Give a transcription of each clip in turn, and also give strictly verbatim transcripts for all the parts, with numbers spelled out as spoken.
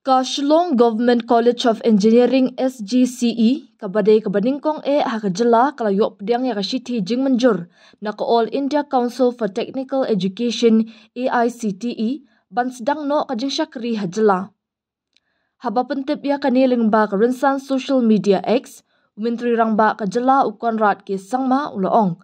Ka Shillong Government College of Engineering, S G C E, kaba dei kaba nyngkong eh ha ka jylla, ka la ïoh pdiang ïa ka shithi jingmynjur na ka All India Council for Technical Education, A I C T E, ban sdang noh ka jingshakri ha jylla. Haba pyntip ïa kane lyngba ka rynsan social media X, u Myntri Rangbah ka jylla, u Conrad K Sangma, u la ong,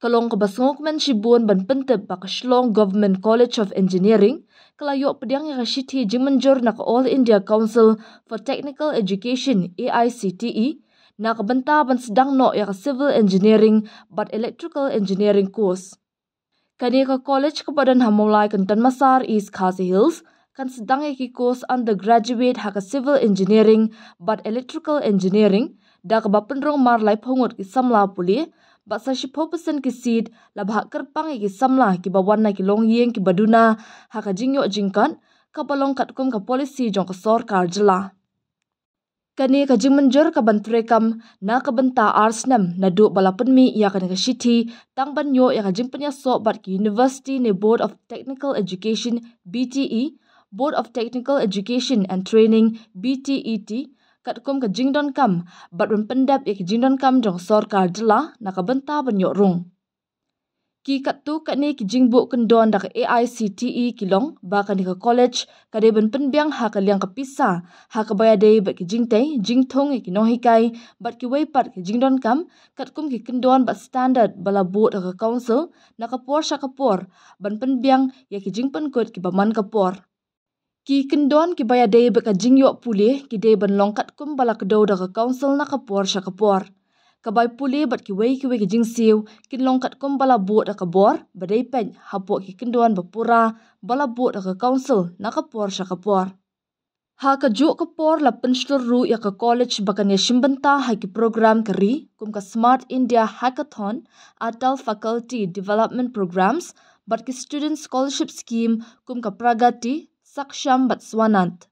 ka long kaba sngewkmen shibun ban pyntip ba ka Shillong Government College of Engineering ka la ïoh pdiang ïa ka shithi jingmynjur na ka All India Council for Technical Education, A I C T E, na ka bynta ban sdang noh ïa ka Civil Engineering bad Electrical Engineering course. Kane ka college, kaba don ha Mawlai Kynton Massar, East Khasi Hills, kan sdang ïa ki course undergraduate ha ka Civil Engineering bad Electrical Engineering da kaba pynrung mar laiphew ngut ki samla pule, bad sa shiphew percent ki seat la bhah kyrpang ïa ki samla kiba wan na ki longïing kiba duna ha ka jingïoh jingkot, kaba long katkum ka policy jong ka sorkar jylla. Kane ka jingmynjur ka ban treikam na ka bynta ar snem naduh ba la pynmih ïa kane ka shithi, tang ban ïoh ïa ka jingpynïasoh bad ki University ne Board of Technical Education, B T E, Board of Technical Education and Training, B T E T, katkum ka jingdonkam, bad ban pyndep ïa ka jingdonkam jong sorkar jylla na ka bynta ban ïoh rung. Ki katto katne ki jingbuh kyndon da ka A I C T E ki long ba kane ka college ka dei ban pynbiang ha ka liang ka pisa, ha kaba ïadei bad ki jingtei jingthung ïa ki nonghikai bad kiwei pat ki jingdonkam, katkum ki kyndon bad standard ba la buh da ka council na ka por sha ka por, ban pynbiang ïa ki jingpynkut kiba man ka por. Ki kyndon kiba ïadei bad ka jingïoh pule ki dei ban long katkum ba la kdew da ka council na ka por sha ka por. Ka bai pule bad kiwei kiwei ki jingsiew kin long katkum ba la buh da ka bor ba dei peit hapoh ki kyndon ba pura ba la buh da ka council na ka por sha ka por. Ha kajuh ka por la pynshlur ruh ïa ka college ba kan ïashim bynta ha ki program ka ri kum ka Smart India Hackathon, Atal Faculty Development Programs, bad ki Student Scholarship Scheme kum ka Pragati, Saksham bad Swanand.